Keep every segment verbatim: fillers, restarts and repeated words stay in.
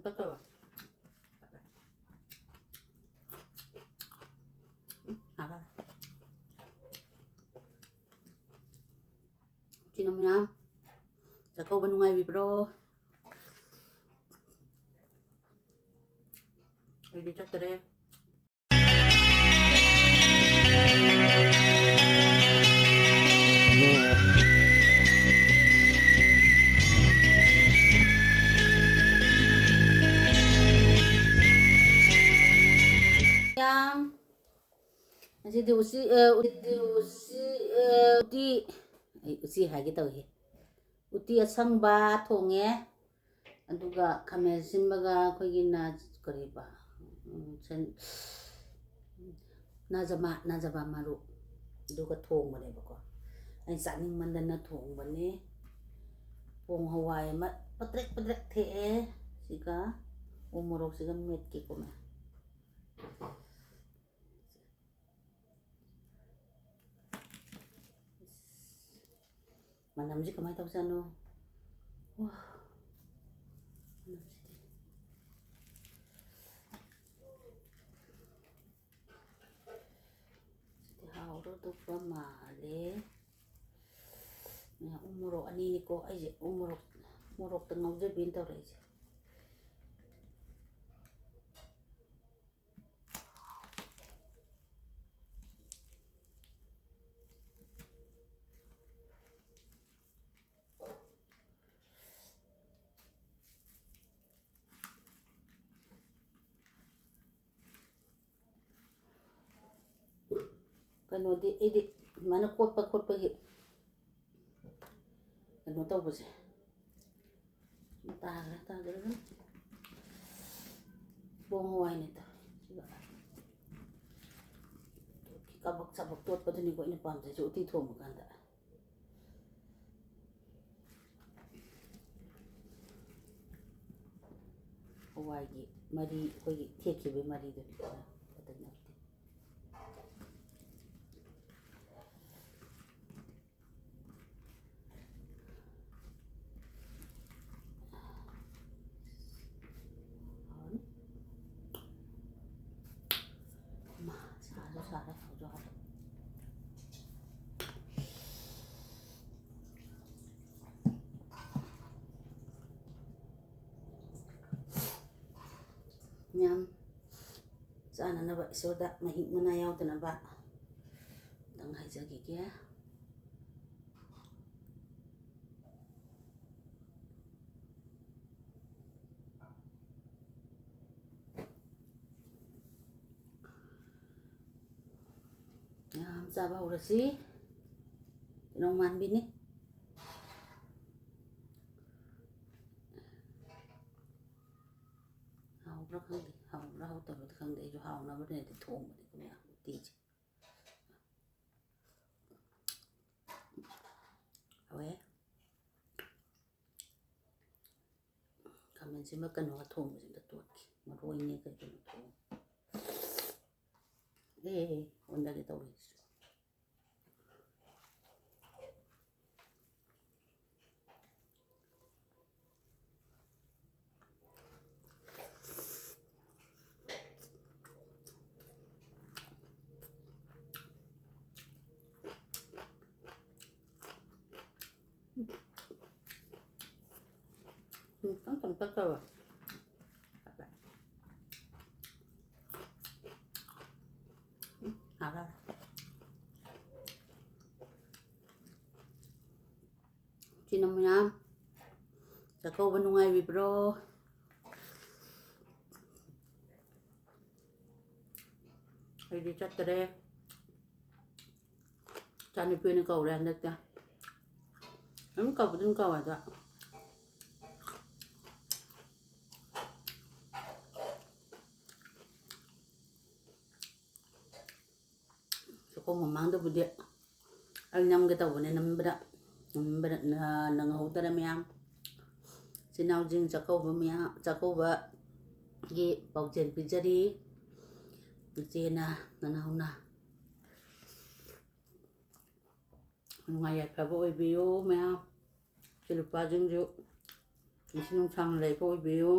ꯇꯠꯇꯕ꯫ ꯎꯝ, ꯍꯥꯎꯔꯦ꯫ ꯏꯆꯤꯟ ꯏꯅꯥꯎ ꯃꯌꯥꯝ, ꯆꯥꯛꯀꯧꯕ ꯅꯨꯡꯉꯥꯏꯕꯤꯕ꯭ꯔꯣ? ꯑꯩꯗꯤ ꯆꯠꯇꯔꯦ꯫ ꯌꯥꯝ ꯉꯁꯤꯗꯤ ꯎꯆꯤ, ꯑ, ꯎꯇꯤ, ꯎꯆꯤ, ꯑ, ꯎꯇꯤ, ꯑꯩ ꯎꯆꯤ ꯍꯥꯏꯒꯦ ꯇꯧꯏ꯫ ꯎꯇꯤ ꯑꯁꯪꯕ ꯊꯣꯡꯉꯦ, ꯑꯗꯨꯒ ꯈꯥꯃꯦꯟ ꯑꯁꯤꯟꯕꯒ ꯑꯩꯈꯣꯏꯒꯤ ꯅꯥ-, ꯀꯔꯤꯕ, ꯎꯝ, ꯁꯟ-, ꯅꯥꯖꯃꯥ, ꯅꯥꯖꯃꯥ ꯃꯔꯨ, ꯑꯗꯨꯒ ꯊꯣꯡꯕꯅꯦꯕꯀꯣ꯫ ꯑꯩ ꯆꯥꯅꯤꯡꯃꯟꯗꯅ ꯊꯣꯡꯕꯅꯦ꯫ ꯄꯣꯡ ꯍꯋꯥꯏ ꯑꯃ ꯄꯗ꯭ꯔꯦꯛ ꯄꯗ꯭ꯔꯦꯛ ꯊꯦꯛꯑꯦ, ꯁꯤꯒ ꯎ ꯃꯣꯔꯣꯛꯁꯤꯒ ꯃꯦꯠꯀꯦꯀꯣ, ꯃꯌꯥꯝ꯫ ꯃꯅꯝꯁꯤ ꯀꯃꯥꯏꯅ ꯇꯧꯖꯥꯠꯅꯣ? ꯋꯥ, ꯃꯅꯝꯁꯤꯗꯤ꯫ ꯁꯤꯗꯤ ꯍꯥꯎꯔꯗꯧꯕ ꯃꯥꯜꯂꯦ꯫ ꯎ ꯃꯣꯔꯣꯛ ꯑꯅꯤꯅꯤꯀꯣ ꯑꯩꯁꯦ, ꯎ ꯃꯣꯔꯣꯛ, ꯃꯣꯔꯣꯛꯇ ꯉꯥꯎꯖꯕꯤꯅ ꯇꯧꯔꯛꯏꯁꯦ꯫ ꯀꯩꯅꯣꯗꯤ ꯑꯩꯗꯤ ꯑꯗꯨꯃꯥꯏꯅ ꯀꯣꯠꯄ ꯈꯣꯠꯄꯒꯤ ꯀꯩꯅꯣ ꯇꯧꯕꯁꯦ꯫ ꯇꯥꯈ꯭ꯔꯦ, ꯇꯥꯈ꯭ꯔꯦ꯫ ꯄꯣꯡ ꯍꯋꯥꯏꯅꯦ ꯇꯧꯔꯦ꯫ ꯁꯤꯒ ꯀꯕꯛ ꯁꯕꯛ ꯇꯣꯠꯄꯗꯨꯅꯤꯀꯣ ꯑꯩꯅ ꯄꯥꯝꯖꯩꯁꯦ ꯎꯇꯤ ꯊꯣꯡꯕ ꯀꯥꯟꯗ꯫ ꯍꯋꯥꯏꯒꯤ ꯃꯔꯤ, ꯑꯩꯈꯣꯏꯒꯤ ꯊꯦꯛꯈꯤꯕꯒꯤ ꯃꯔꯤꯗꯨꯅꯤ꯫ ꯑꯇꯩ ꯅꯠꯇꯦ꯫ ꯁꯥꯔꯦ ꯍꯧꯖꯤꯛ ꯍꯧꯖꯤꯛ꯫ ꯃꯌꯥꯝ ꯆꯥꯅꯅꯕ ꯏꯁꯣꯔꯗ ꯃꯍꯤꯛ ꯃꯅꯥꯏ ꯌꯥꯎꯗꯅꯕ ꯑꯝꯇꯪ ꯍꯥꯏꯖꯈꯤꯒꯦ꯫ ꯃꯌꯥꯝ ꯆꯥꯕ ꯍꯧꯔꯁꯤ꯫ ꯅꯣꯡꯃꯥꯟꯕꯤꯅꯤ꯫ ꯍꯥꯎꯕ꯭ꯔꯥ ꯈꯪꯗꯦ, ꯍꯥꯎꯕ꯭ꯔꯥ ꯍꯥꯎꯇꯕ꯭ꯔꯥ ꯈꯪꯗꯦ, ꯑꯩꯁꯨ ꯍꯥꯎꯅꯕꯅꯦꯗꯤ ꯊꯣꯡꯕꯅꯤ ꯀꯣ ꯃꯌꯥꯝ ꯎꯇꯤꯁꯦ꯫ ꯍꯥꯎꯋꯦ꯫ ꯈꯥꯃꯦꯟꯁꯤꯃ ꯀꯩꯅꯣꯒ ꯊꯣꯡꯕꯁꯤꯗ ꯇꯣꯠꯈꯤ꯫ ꯃꯔꯣꯏꯅꯦ ꯀꯩ ꯀꯩꯅꯣ ꯊꯣꯡ-, ꯑꯦ, ꯑꯣꯟꯗꯒꯦ ꯇꯧꯔꯦ꯫ ꯎꯝ, ꯈꯤꯇꯪ ꯀꯪꯇꯛ ꯇꯧꯔꯦ꯫ ꯎꯝ, ꯍꯥꯎꯔꯦ꯫ ꯏꯆꯤꯟ ꯏꯅꯥꯎ ꯃꯌꯥꯝ, ꯆꯥꯛꯀꯧꯕ ꯅꯨꯡꯉꯥꯏꯕꯤꯕ꯭ꯔꯣ? ꯑꯩꯗꯤ ꯆꯠꯇꯔꯦ꯫ ꯏꯆꯥꯅꯨꯄꯤ ꯑꯣꯏꯅ ꯀꯧꯔꯦ ꯍꯟꯗꯛꯇꯤ꯫ ꯑꯗꯨꯝ ꯀꯧꯕꯗꯤ ꯑꯗꯨꯝ ꯀꯧꯋꯦ ꯑꯗꯣ꯫ ꯆꯥꯛꯀꯧꯕ ꯃꯃꯥꯡꯗꯕꯨꯗꯤ ꯑꯩ ꯅꯝꯒꯦ ꯇꯧꯕꯅꯦ, ꯅꯝꯕꯗ, ꯅꯝꯕꯗ ꯅ-, ꯅꯪꯍꯧꯗꯔꯦ ꯃꯌꯥꯝ꯫ ꯏꯆꯤꯟ ꯏꯅꯥꯎꯁꯤꯡ ꯆꯥꯛꯀꯧꯕ ꯃꯌꯥꯝ, ꯆꯥꯛꯀꯧꯕꯒꯤ ꯄꯥꯎꯖꯦꯜ ꯄꯤꯖꯔꯤ꯫ ꯏꯆꯦꯅ, ꯅꯅꯥꯎꯅ ꯅꯨꯡꯉꯥꯏ ꯌꯥꯏꯐꯕ ꯑꯣꯏꯕꯤꯌꯨ ꯃꯌꯥꯝ꯫ ꯏꯆꯤꯜ ꯏꯅꯥꯎꯁꯤꯡꯁꯨ ꯄꯨꯟꯁꯤ ꯅꯨꯡꯁꯥꯡꯅ ꯂꯩꯕ ꯑꯣꯏꯕꯤꯌꯨ꯫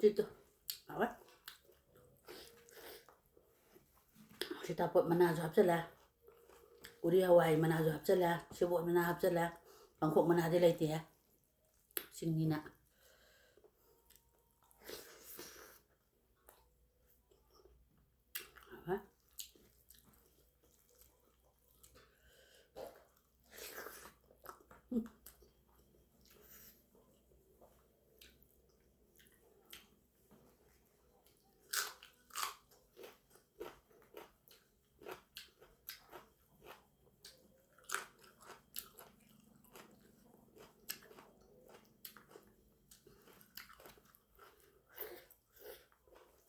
ꯁꯤꯗꯣ ꯍꯥꯎꯋꯦ꯫ ꯁꯤꯇꯥꯄꯣꯠ ꯃꯅꯥꯁꯨ ꯍꯥꯞꯆꯤꯜꯂꯦ, ꯎꯔꯤ ꯍꯋꯥꯏ ꯃꯅꯥꯁꯨ ꯍꯥꯞꯆꯤꯜꯂꯦ, ꯁꯦꯕꯣꯠ ꯃꯅꯥ ꯍꯥꯞꯆꯤꯜꯂꯦ, ꯄꯥꯡꯈꯣꯛ ꯃꯅꯥꯗꯤ ꯂꯩꯇꯦꯍꯦ꯫ ꯁꯤꯡꯅꯤꯅ꯫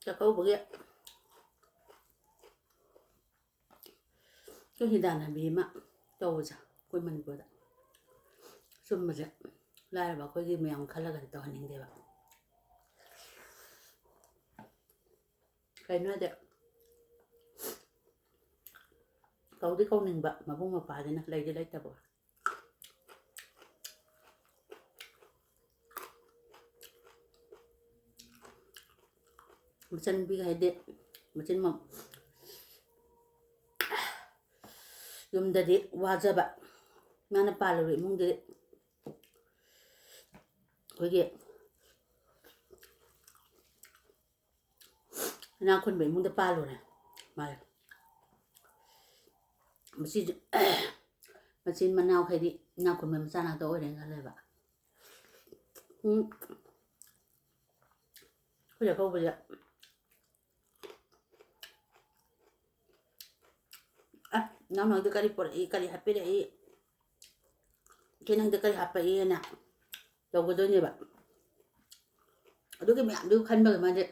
ꯆꯥꯛꯀꯧꯕꯒꯤ ꯑꯩꯈꯣꯏ ꯍꯤꯗꯥꯟꯅꯕꯤ ꯑꯃ ꯇꯧꯕꯁꯦ ꯑꯩꯈꯣꯏ ꯃꯅꯤꯄꯨꯔꯗ꯫ ꯑꯆꯨꯝꯕꯁꯦ ꯂꯥꯏꯔꯕ ꯑꯩꯈꯣꯏꯒꯤ ꯃꯌꯥꯝ ꯈꯜꯂꯒꯗꯤ ꯇꯧꯍꯟꯅꯤꯡꯗꯦꯕ꯫ ꯀꯩꯅꯣ ꯍꯥꯏꯗꯤ, ꯀꯧꯗꯤ ꯀꯧꯅꯤꯡꯕ ꯃꯕꯨꯡ ꯃꯧꯄ꯭ꯋꯥꯁꯤꯅ, ꯂꯩꯗꯤ ꯂꯩꯇꯕ꯫ ꯃꯆꯟꯅꯨꯄꯤꯒ ꯍꯥꯏꯗꯤ ꯃꯆꯤꯟ ꯃ-, ꯌꯨꯝꯗꯗꯤ ꯋꯥꯖꯕ, ꯃꯥꯅ ꯄꯥꯜꯂꯨꯕ ꯏꯃꯨꯡꯗꯗꯤ ꯑꯩꯈꯣꯏꯒꯤ ꯏꯅꯥꯛ ꯈꯨꯟꯕ ꯏꯃꯨꯡꯗ ꯄꯥꯜꯂꯨꯔꯦ ꯃꯥꯁꯦ꯫ ꯃꯁꯤꯁꯨ ꯃꯆꯤꯟ ꯃꯅꯥꯎꯈꯩꯗꯤ ꯏꯅꯥꯛ ꯈꯨꯟꯕ ꯃꯆꯥ ꯉꯥꯛꯇ ꯑꯣꯏꯔꯦꯅ ꯈꯜꯂꯦꯕ꯫ ꯎꯝ꯫ ꯑꯩꯈꯣꯏ ꯆꯥꯛꯀꯧꯕꯁꯦ ꯑ, ꯏꯅꯥꯎ ꯅꯪꯗꯤ ꯀꯔꯤ ꯄꯨꯔꯛꯏ, ꯀꯔꯤ ꯍꯥꯞꯄꯤꯔꯛꯏ, ꯏꯆꯦ ꯅꯪꯗꯤ ꯀꯔꯤ ꯍꯥꯞꯄꯛꯏꯅ ꯇꯧꯒꯗꯣꯏꯅꯦꯕ꯫ ꯑꯗꯨꯒꯤ ꯃꯌꯥꯝꯗꯨ ꯈꯟꯕꯒꯤ ꯃꯥꯁꯦ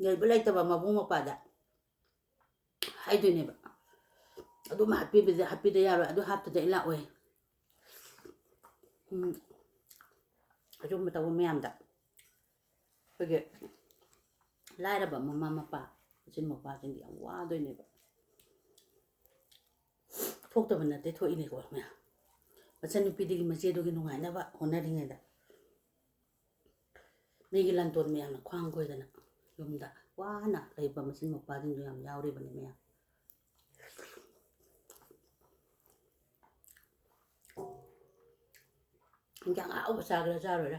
ꯂꯩꯕ ꯂꯩꯇꯕ ꯃꯕꯨꯡ ꯃꯧꯄ꯭ꯋꯥꯗ ꯍꯥꯏꯗꯣꯏꯅꯦꯕ꯫ ꯑꯗꯨꯃ ꯍꯥꯞꯄꯤꯕꯗ, ꯍꯥꯞꯄꯤꯗ ꯌꯥꯔꯣꯏ, ꯑꯗꯨ ꯍꯥꯞꯇꯗꯤ ꯑꯩ ꯂꯥꯛꯑꯣꯏ꯫ ꯎꯝ, ꯑꯗꯨꯒꯨꯝꯕ ꯇꯧꯕ ꯃꯌꯥꯝꯗ ꯑꯩꯈꯣꯏꯒꯤ ꯂꯥꯏꯔꯕ ꯃꯃꯥ ꯃꯄꯥ, ꯃꯆꯤꯟ ꯃꯧꯄ꯭ꯋꯥꯁꯤꯡꯗꯤ ꯌꯥꯝ ꯋꯥꯗꯣꯏꯅꯦꯕ꯫ ꯊꯣꯛꯇꯕ ꯅꯠꯇꯦ, ꯊꯣꯛꯏꯅꯦꯀꯣ ꯃꯌꯥꯝ꯫ ꯃꯆꯟꯅꯨꯄꯤꯗꯨꯒꯤ ꯃꯆꯦꯗꯨꯒꯤ ꯅꯨꯡꯉꯥꯏꯅꯕ ꯍꯣꯠꯅꯔꯤꯉꯩꯗ ꯃꯤꯒꯤ ꯂꯟꯗꯣꯟ ꯃꯌꯥꯝꯅ ꯈ꯭ꯋꯥꯡ ꯀꯣꯏꯗꯅ ꯌꯨꯝꯗ ꯋꯥꯅ ꯂꯩꯕ ꯃꯆꯤꯟ ꯃꯧꯄ꯭ꯋꯥꯁꯤꯡꯁꯨ ꯌꯥꯝ ꯌꯥꯎꯔꯤꯕꯅꯤ ꯃꯌꯥꯝ꯫ ꯏꯟꯖꯥꯡ ꯑꯍꯥꯎꯕ ꯆꯥꯒꯦꯔꯥ ꯆꯥꯔꯣꯏꯔꯥ,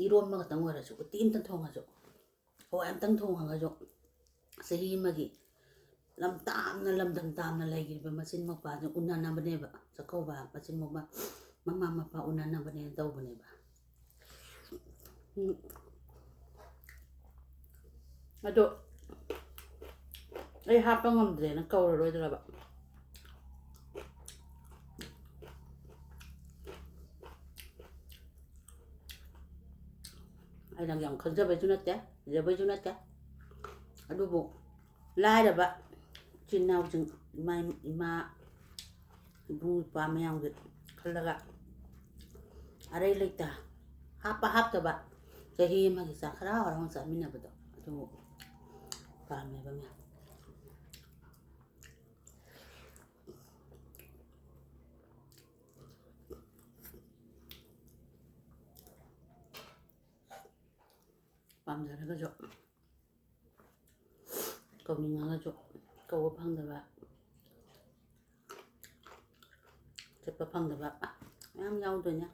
ꯏꯔꯣꯟꯕ ꯈꯛꯇꯪ ꯑꯣꯏꯔꯁꯨ, ꯎꯇꯤ ꯑꯝꯇꯪ ꯊꯣꯡꯉꯁꯨ, ꯍꯋꯥꯏ ꯑꯝꯇꯪ ꯊꯣꯡꯉꯒꯁꯨ, ꯆꯍꯤ ꯑꯃꯒꯤ ꯂꯝ ꯇꯥꯝꯅ, ꯂꯝꯗꯝ ꯇꯥꯝꯅ ꯂꯩꯈꯤꯕ ꯃꯆꯤꯟ ꯃꯧꯄ꯭ꯋꯥꯁꯤꯡ ꯎꯅꯅꯕꯅꯦꯕ꯫ ꯆꯥꯛꯀꯧꯕ ꯃꯆꯤꯟ ꯃꯧꯄ꯭ꯋꯥ, ꯃꯃꯥ ꯃꯄꯥ ꯎꯅꯅꯕꯅꯦꯅ ꯇꯧꯕꯅꯦꯕ꯫ ꯎꯝ꯫ ꯑꯗꯣ ꯑꯩ ꯍꯥꯞꯄ ꯉꯝꯗ꯭ꯔꯦꯅ ꯀꯧꯔꯔꯣꯏꯗ꯭ꯔꯕ? ꯑꯩꯅ ꯌꯥꯝ ꯈꯟꯖꯕꯩꯁꯨ ꯅꯠꯇꯦ, ꯐꯖꯕꯩꯁꯨ ꯅꯠꯇꯦ꯫ ꯑꯗꯨꯕꯨ ꯂꯥꯏꯔꯕ ꯏꯆꯤꯟ ꯏꯅꯥꯎꯁꯤꯡ, ꯏꯃꯥ, ꯏꯃꯥ, ꯏꯕꯨꯡ ꯏꯄ꯭ꯋꯥ ꯃꯌꯥꯝꯒꯤ ꯈꯜꯂꯒ ꯑꯔꯩ ꯂꯩꯇ, ꯍꯥꯞꯄ ꯍꯥꯞꯇꯕ, ꯆꯍꯤ ꯑꯃꯒꯤ ꯆꯥꯛ ꯍꯔꯥꯎ ꯍꯔꯥꯎꯅ ꯆꯥꯃꯤꯟꯅꯕꯗꯣ, ꯑꯗꯨ ꯄꯥꯝꯃꯦꯕ ꯃꯌꯥꯝ꯫ ꯄꯥꯝꯖꯔꯒꯁꯨ, ꯀꯧꯅꯤꯡꯉꯒꯁꯨ ꯀꯧꯕ ꯐꯪꯗꯕ, ꯆꯠꯄ ꯐꯪꯗꯕ ꯃꯌꯥꯝ ꯌꯥꯎꯗꯣꯏꯅꯦ꯫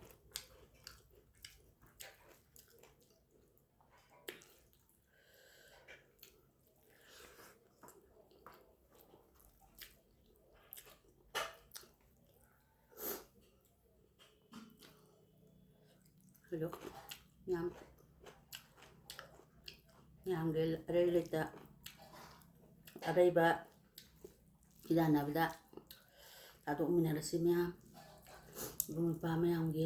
ꯑꯗꯣ ꯃꯌꯥꯝ, ꯃꯌꯥꯝꯒꯤ ꯑꯔꯩ ꯂꯩꯇ, ꯑꯔꯩꯕ ꯌꯥꯅꯕꯗ ꯆꯥꯊꯣꯛꯃꯤꯟꯅꯔꯁꯤ ꯃꯌꯥꯝ꯫ ꯏꯕꯨꯡ ꯏꯄ꯭ꯋꯥ ꯃꯌꯥꯝꯒꯤ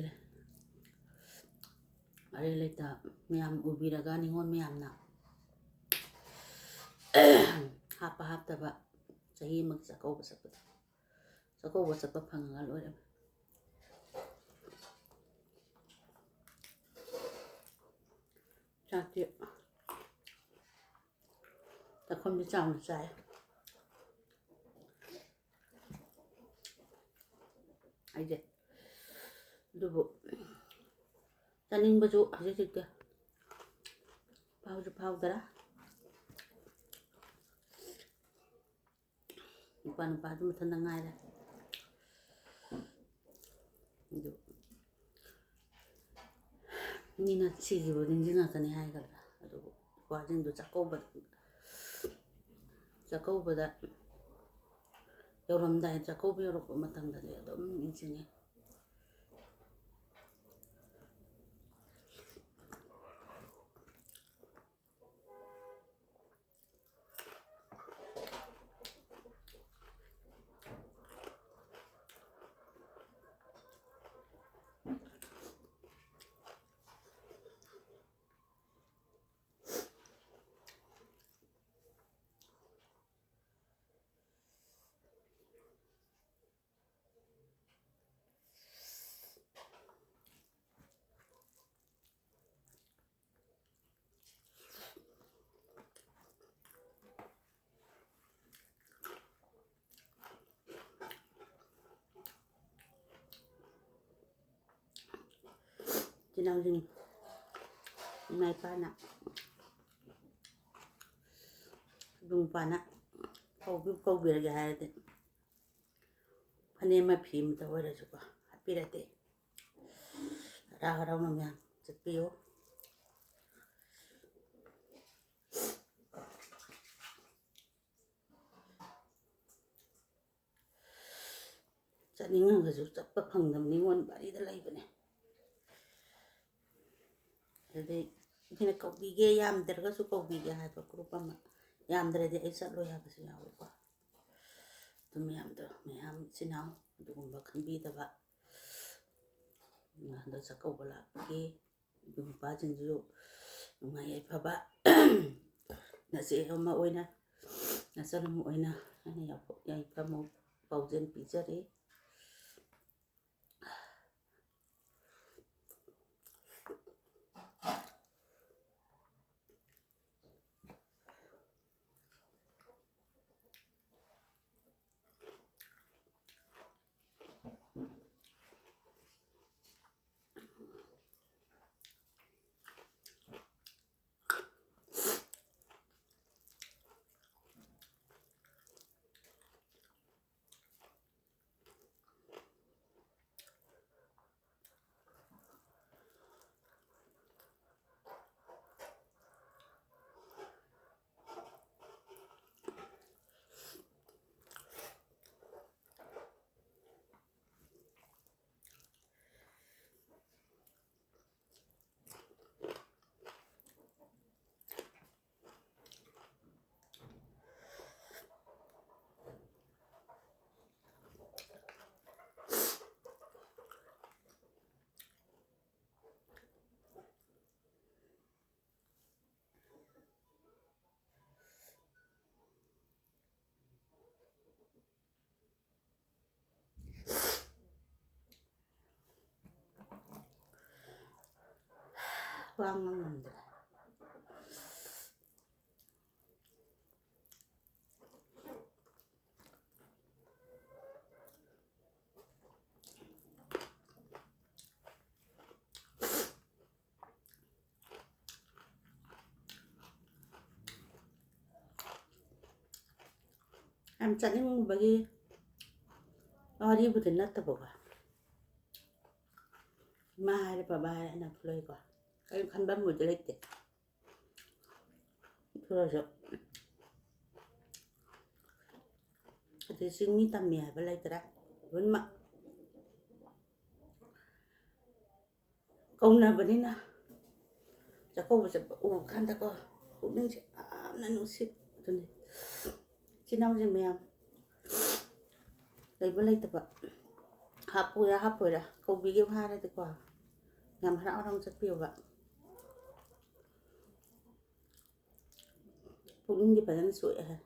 ꯑꯔꯩ ꯂꯩꯇ ꯃꯌꯥꯝ ꯎꯕꯤꯔꯒ, ꯅꯤꯉꯣꯜ ꯃꯌꯥꯝꯅ ꯍꯥꯞꯄ ꯍꯥꯞꯇꯕ ꯆꯍꯤ ꯑꯃꯒꯤ ꯆꯥꯛꯀꯧꯕ ꯆꯠꯄꯗ, ꯆꯥꯛꯀꯧꯕ ꯆꯠꯄ ꯐꯪꯉꯒ ꯂꯣꯏꯔꯦ꯫ ꯆꯥꯛꯇꯤ ꯆꯥꯛꯈꯨꯝꯗꯤ ꯆꯥꯎꯅ ꯆꯥꯏ꯫ ꯑꯩꯁꯦ ꯑꯗꯨꯕꯨ ꯆꯥꯅꯤꯡꯕꯁꯨ ꯍꯧꯖꯤꯛ ꯍꯧꯖꯤꯛꯇꯤ ꯐꯥꯎꯁꯨ ꯐꯥꯎꯗꯔꯦ꯫ ꯅꯨꯄꯥ ꯅꯨꯄꯥꯁꯨ ꯃꯊꯟꯇ ꯉꯥꯏꯔꯦ꯫ ꯑꯗꯨ ꯃꯤꯅ ꯁꯤꯈꯤꯕ ꯅꯤꯡꯁꯤꯡꯉꯛꯀꯅꯤ ꯍꯥꯏꯒꯗ꯭ꯔꯥ? ꯑꯗꯨꯕꯨ ꯅꯨꯄꯥꯁꯤꯡꯗꯣ ꯆꯥꯛꯀꯧꯕ, ꯆꯥꯛꯀꯧꯕꯗ ꯌꯧꯔꯝꯗꯥꯏ, ꯆꯥꯛꯀꯧꯕ ꯌꯧꯔꯛꯄ ꯃꯇꯝꯗꯗꯤ ꯑꯗꯨꯝ ꯅꯤꯡꯁꯤꯡꯉꯤ꯫ ꯏꯆꯤꯟ ꯏꯅꯥꯎꯁꯤꯡ, ꯏꯃꯥ ꯏꯄꯥꯅ, ꯏꯕꯨꯡ ꯏꯄ꯭ꯋꯥꯅ ꯀꯧꯕꯤ-, ꯀꯧꯕꯤꯔꯒꯦ ꯍꯥꯏꯔꯗꯤ ꯐꯅꯦꯛ ꯑꯃ ꯐꯤ ꯑꯃꯇ ꯑꯣꯏꯔꯁꯨꯀꯣ ꯍꯥꯞꯄꯤꯔꯗꯤ ꯍꯔꯥꯎ ꯍꯔꯥꯎꯅ ꯃꯌꯥꯝ ꯆꯠꯄꯤꯌꯨ꯫ ꯆꯠꯅꯤꯡꯉꯒꯁꯨ ꯆꯠꯄ ꯐꯪꯗꯕ ꯅꯤꯉꯣꯜ ꯋꯥꯔꯤꯗ ꯂꯩꯕꯅꯦ꯫ ꯑꯗꯨꯗꯩ ꯃꯤꯅ ꯀꯧꯕꯤꯒꯦ, ꯌꯥꯝꯗ꯭ꯔꯒꯁꯨ ꯀꯧꯕꯤꯒꯦ ꯍꯥꯏꯕ group ꯑꯃ, ꯌꯥꯝꯗ꯭ꯔꯗꯤ ꯑꯩ ꯆꯠꯂꯣꯏ ꯍꯥꯏꯕꯁꯨ ꯌꯥꯎꯋꯦꯀꯣ꯫ ꯑꯗꯨ ꯃꯌꯥꯝꯗꯣ, ꯃꯌꯥꯝ ꯏꯆꯤꯟ ꯏꯅꯥꯎ ꯑꯗꯨꯒꯨꯝꯕ ꯈꯟꯕꯤꯗꯕ, ꯍꯟꯗꯛ ꯆꯥꯛꯀꯧꯕ ꯂꯥꯛꯄꯒꯤ ꯏꯕꯨꯡ ꯏꯄ꯭ꯋꯥꯁꯤꯡꯁꯨ ꯅꯨꯡꯉꯥꯏ ꯌꯥꯏꯐꯕ ꯅꯆꯦ ꯑꯃ ꯑꯣꯏꯅ, ꯅꯆꯟ ꯑꯃ ꯑꯣꯏꯅ ꯑꯩꯅ ꯌꯥꯏꯐ-, ꯌꯥꯏꯐꯕ ꯄꯥꯎꯖꯦꯜ ꯄꯤꯖꯔꯤ꯫ ꯈ꯭ꯋꯥꯡ ꯉꯝꯗ꯭ꯔꯦ꯫ ꯌꯥꯝ ꯆꯠꯅꯤꯡꯕꯒꯤ ꯋꯥꯔꯤꯕꯨꯗꯤ ꯅꯠꯇꯕꯀꯣ꯫ ꯏꯃꯥ ꯍꯥꯏꯔꯦ, ꯕꯕꯥ ꯍꯥꯏꯔꯦ, ꯑꯅꯛꯄ ꯂꯩꯀꯣ꯫ ꯀꯔꯤꯝ ꯈꯟꯕꯝꯕꯨꯗꯤ ꯂꯩꯇꯦ꯫ ꯑꯗꯨ ꯑꯣꯏꯔꯁꯨ ꯑꯗꯩ ꯆꯤꯡꯃꯤ ꯇꯝꯃꯤ ꯍꯥꯏꯕ ꯂꯩꯇ꯭ꯔꯦ꯫ ꯂꯣꯏꯅꯃꯛ ꯀꯧꯅꯕꯅꯤꯅ ꯆꯥꯛꯀꯧꯕ ꯆꯠꯄ ꯎꯕ ꯀꯥꯟꯗꯀꯣ, ꯄꯨꯛꯅꯤꯡꯁꯦ ꯌꯥꯝꯅ ꯅꯨꯡꯁꯤ꯫ ꯑꯗꯨꯅꯤ ꯏꯆꯤꯟ ꯏꯅꯥꯎꯁꯤꯡ ꯃꯌꯥꯝ ꯂꯩꯕ ꯂꯩꯇꯕ, ꯍꯥꯞꯄꯣꯏꯔꯥ ꯍꯥꯞꯄꯣꯏꯔꯥ ꯀꯧꯕꯤꯒꯦꯕꯨ ꯍꯥꯏꯔꯗꯤꯀꯣ, ꯌꯥꯝ ꯍꯔꯥꯎ ꯍꯔꯥꯎ ꯆꯠꯄꯤꯌꯣꯕ꯫ ꯄꯨꯛꯅꯤꯡꯗꯤ ꯐꯖꯅ ꯁꯣꯛꯑꯦ ꯍꯥꯏ꯫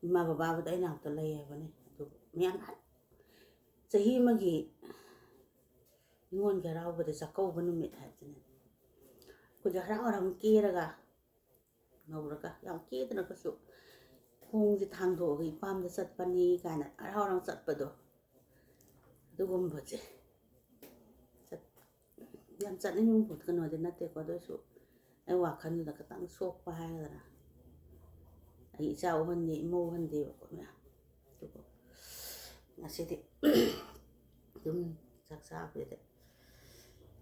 ꯏꯃꯥ ꯕꯕꯥꯕꯨꯗꯤ ꯑꯩ ꯅꯥꯛꯇ ꯂꯩ ꯍꯥꯏꯕꯅꯤ꯫ ꯑꯗꯨ ꯃꯌꯥꯝ ꯍꯥꯏ-, ꯆꯍꯤ ꯑꯃꯒꯤ ꯅꯤꯉꯣꯜꯒꯤ ꯍꯔꯥꯎꯕꯗ ꯆꯥꯛꯀꯧꯕ ꯅꯨꯃꯤꯠ ꯍꯥꯏꯕꯗꯨꯅꯦ꯫ ꯑꯩꯈꯣꯏꯁꯦ ꯍꯔꯥꯎ ꯍꯔꯥꯎ ꯀꯦꯔꯒ ꯉꯧꯔꯒ, ꯌꯥꯝ ꯀꯦꯗꯅ ꯀꯩꯁꯨ, ꯊꯣꯡꯁꯦ ꯊꯥꯡꯗꯣꯛꯑꯒ ꯏꯄꯥꯝꯗ ꯆꯠꯄꯅꯤ ꯀꯥꯏꯅ ꯍꯔꯥꯎ ꯍꯔꯥꯎ ꯆꯠꯄꯗꯣ, ꯑꯗꯨꯒꯨꯝꯕꯁꯦ ꯆꯠ-, ꯌꯥꯝ ꯆꯠꯅꯤꯡꯕ ꯀꯩꯅꯣꯗꯤ ꯅꯠꯇꯦꯀꯣ, ꯑꯗꯨ ꯑꯣꯏꯔꯁꯨ ꯑꯩ ꯋꯥꯈꯜꯗꯨꯗ ꯈꯤꯇꯪ ꯁꯣꯛꯄ ꯍꯥꯏꯒꯗ꯭ꯔꯥ, ꯑꯩ ꯏꯆꯥ ꯎꯍꯟꯗꯦ, ꯏꯃꯧ ꯎꯍꯟꯗꯦꯕꯀꯣ ꯃꯌꯥꯝ꯫ ꯑꯗꯨꯕꯨ ꯉꯁꯤꯗꯤ ꯑꯗꯨꯝ ꯆꯥꯛ ꯆꯥꯕꯗꯨꯗ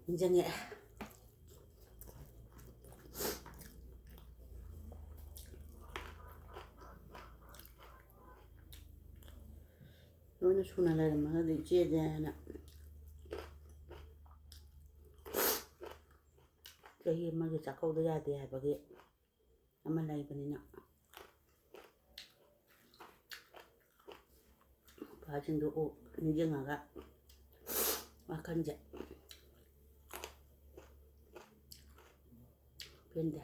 ꯅꯤꯡꯁꯤꯡꯉꯛꯑꯦ꯫ ꯂꯣꯏꯅ ꯁꯨꯅ ꯂꯩꯔꯝꯃꯒꯗꯤ ꯏꯆꯦꯁꯦ ꯍꯥꯏꯅ, ꯆꯍꯤ ꯑꯃꯒꯤ ꯆꯥꯛꯀꯧꯗ ꯌꯥꯗꯦ ꯍꯥꯏꯕꯒꯤ ꯑꯃ ꯂꯩꯕꯅꯤꯅ, ꯅꯨꯄꯥꯁꯤꯡꯗꯨ ꯎ-, ꯅꯤꯡꯁꯤꯡꯉꯒ ꯋꯥꯈꯜꯁꯦ ꯄꯦꯟꯗꯦ꯫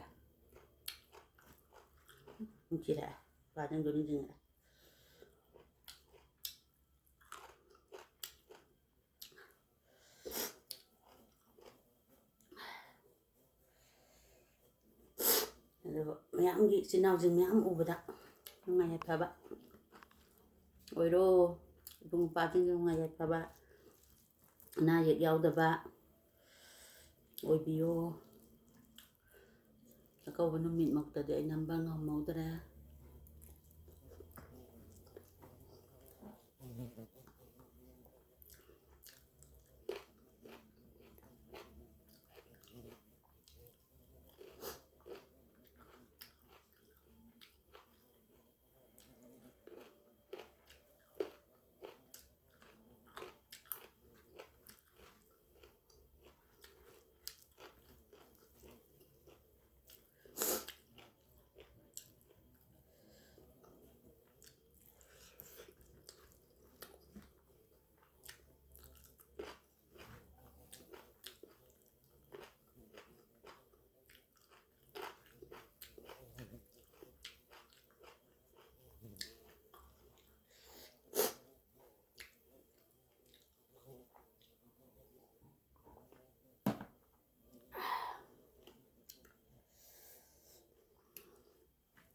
ꯅꯨꯡꯁꯤꯔꯛꯑꯦ, ꯅꯨꯄꯥꯁꯤꯡꯗꯨ ꯅꯤꯡꯁꯤꯡꯉꯛꯑꯦ꯫ ꯑꯗꯨꯒ ꯃꯌꯥꯝꯒꯤ ꯏꯆꯤꯟ ꯏꯅꯥꯎꯁꯤꯡ ꯃꯌꯥꯝ ꯎꯕꯗ ꯅꯨꯡꯉꯥꯏ ꯌꯥꯏꯐꯕ ꯑꯣꯏꯔꯣ꯫ ꯏꯕꯨꯡ ꯏꯄ꯭ꯋꯥꯁꯤꯡꯒꯤ ꯅꯨꯡꯉꯥꯏ ꯌꯥꯏꯐꯕ, ꯑꯅꯥ ꯑꯌꯦꯛ ꯌꯥꯎꯗꯕ ꯑꯣꯏꯕꯤꯌꯣ꯫ ꯆꯥꯛꯀꯧꯕ ꯅꯨꯃꯤꯠꯃꯛꯇꯗꯤ ꯑꯩ ꯅꯝꯕ ꯉꯝꯍꯧꯗ꯭ꯔꯦ꯫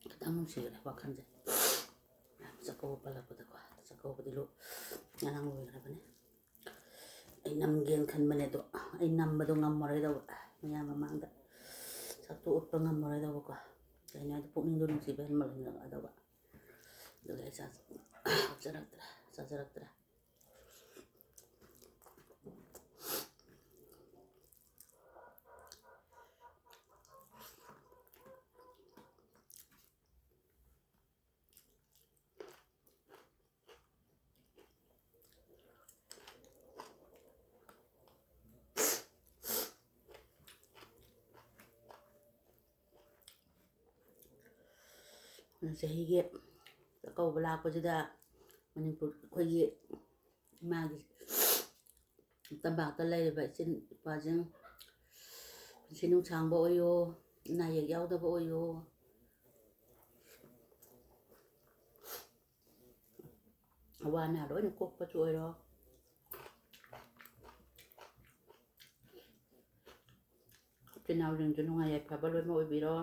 ꯈꯤꯇꯪ ꯅꯨꯡꯁꯤꯈ꯭ꯔꯦ ꯋꯥꯈꯜꯁꯦ꯫ ꯆꯥꯛꯀꯧꯕ ꯄꯜꯂꯛꯄꯗꯀꯣ, ꯆꯥꯛꯀꯧꯕꯗꯤ ꯂꯣ-, ꯉꯔꯥꯡ ꯂꯣꯏꯈ꯭ꯔꯕꯅꯦ꯫ ꯑꯩ ꯅꯝꯒꯦꯅ ꯈꯟꯕꯅꯦ, ꯑꯗꯣ ꯑꯩ ꯅꯝꯕꯗꯣ ꯉꯝꯃꯔꯣꯏꯗꯧꯕ, ꯃꯌꯥꯝ ꯃꯃꯥꯡꯗ ꯁꯛꯇꯨ ꯎꯠꯄ ꯉꯝꯃꯔꯣꯏꯗꯧꯕꯀꯣ꯫ ꯀꯩꯅꯣ ꯍꯥꯏꯗꯤ ꯄꯨꯛꯅꯤꯡꯗꯣ ꯅꯨꯡꯁꯤꯕ ꯍꯦꯟꯃꯟꯂꯛꯑꯗꯧꯕ꯫ ꯑꯗꯨꯒꯤ ꯑꯩ ꯆꯥ-, ꯍꯥꯞꯆꯔꯛꯇ꯭ꯔꯦ, ꯆꯥꯖꯔꯛꯇ꯭ꯔꯦ꯫ ꯆꯍꯤꯒꯤ ꯆꯥꯛꯀꯧꯕ ꯂꯥꯛꯄꯁꯤꯗ ꯃꯅꯤꯄꯨꯔ, ꯑꯩꯈꯣꯏꯒꯤ ꯏꯃꯥꯒꯤ ꯇꯝꯄꯥꯛꯇ ꯂꯩꯔꯤꯕ ꯏꯆꯤꯟ ꯏꯄꯥꯁꯤꯡ ꯄꯨꯟꯁꯤ ꯅꯨꯡꯁꯥꯡꯕ ꯑꯣꯏꯌꯣ, ꯑꯅꯥ ꯑꯌꯦꯛ ꯌꯥꯎꯗꯕ ꯑꯣꯏꯌꯣ, ꯑꯋꯥ ꯑꯅꯥ ꯂꯣꯏꯅ ꯀꯣꯛꯄꯁꯨ ꯑꯣꯏꯔꯣ꯫ ꯏꯆꯤꯟ ꯏꯅꯥꯎꯁꯤꯡꯁꯨ ꯅꯨꯡꯉꯥꯏ ꯌꯥꯏꯐꯕ ꯂꯣꯏꯅꯃꯛ ꯑꯣꯏꯕꯤꯔꯣ꯫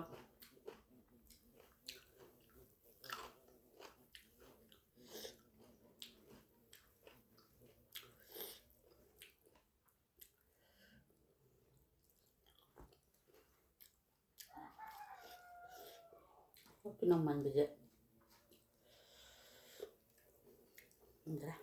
ꯄꯤꯅꯧ ꯃꯟꯕꯁꯦ ꯉꯝꯗ꯭ꯔꯦ꯫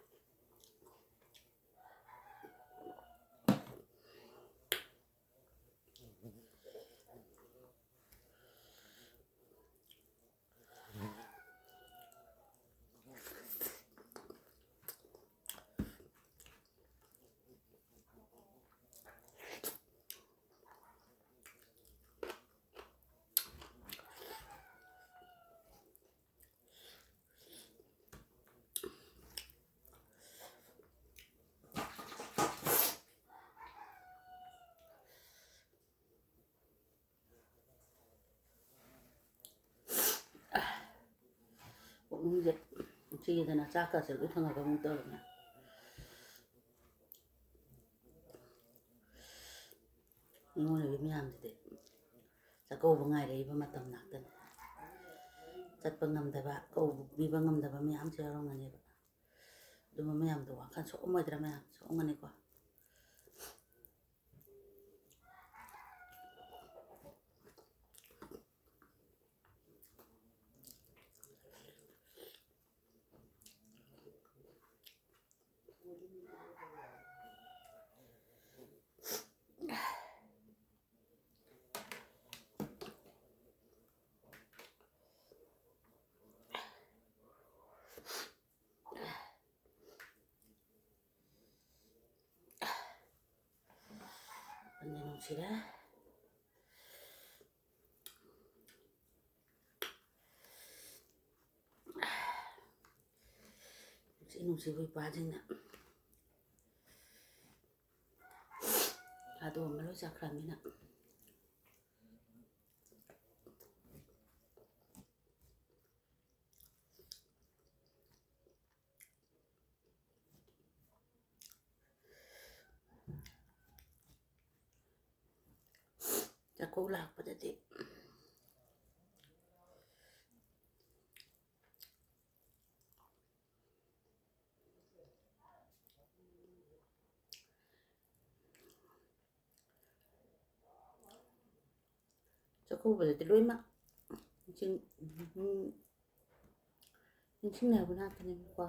ꯄꯨꯛꯅꯤꯡꯁꯦ ꯅꯨꯡꯁꯤꯗꯅ ꯆꯥꯛꯀꯁꯦ ꯂꯣꯏ ꯊꯥꯡꯒꯠꯄ ꯑꯃꯨꯛ ꯇꯧꯔꯝꯃꯦ꯫ ꯅꯤꯉꯣꯜ ꯑꯣꯏꯕꯤ ꯃꯌꯥꯝꯁꯤꯗꯤ ꯆꯥꯛꯀꯧꯕ ꯉꯥꯏꯔꯛꯏꯕ ꯃꯇꯝ ꯉꯥꯛꯇꯅꯤ꯫ ꯆꯠꯄ ꯉꯝꯗꯕ, ꯀꯧꯕ ꯄꯤꯕ ꯉꯝꯗꯕ ꯃꯌꯥꯝꯁꯨ ꯌꯥꯎꯔꯝꯒꯅꯦꯕ꯫ ꯑꯗꯨꯝꯕ ꯃꯌꯥꯝꯗꯣ ꯋꯥꯈꯜ ꯁꯣꯛꯑꯝꯃꯣꯏꯗ꯭ꯔꯥ? ꯃꯌꯥꯝ ꯁꯣꯛꯑꯝꯒꯅꯤꯀꯣ꯫ ꯅꯨꯡꯁꯤꯔꯦ꯫ ꯅꯨꯡꯁꯤ ꯅꯨꯡꯁꯤꯕ ꯏꯄꯥꯁꯤꯡꯅ ꯊꯥꯗꯣꯛꯑꯝꯃ ꯂꯣꯏ ꯆꯠꯈ꯭ꯔꯃꯤꯅ꯫ ꯆꯥꯛꯀꯧ ꯂꯥꯛꯄꯗꯗꯤ ꯆꯥꯛꯀꯧꯕꯗꯗꯤ ꯂꯣꯏꯅꯃꯛ ꯅꯤꯡꯁꯤꯡ-, ꯎꯝ, ꯅꯤꯡꯁꯤꯡꯅꯕ ꯉꯥꯛꯇꯅꯦꯕꯀꯣ꯫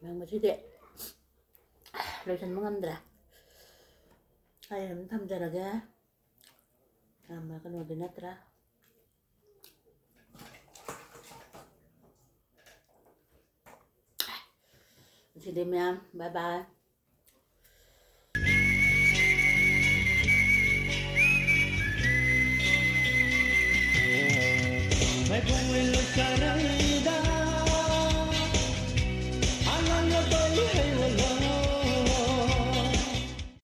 ꯅꯪ ꯉꯁꯤꯗꯤ ꯂꯣꯏꯁꯟꯕ ꯉꯝꯗ꯭ꯔꯦ꯫ ꯑꯩ ꯑꯗꯨꯝ ꯊꯝꯖꯔꯒꯦ꯫ ꯌꯥꯝꯅ ꯀꯩꯅꯣꯗꯤ ꯅꯠꯇ꯭ꯔꯥ꯫ ꯉꯁꯤꯗꯤ ꯃꯌꯥꯝ, bye bye꯫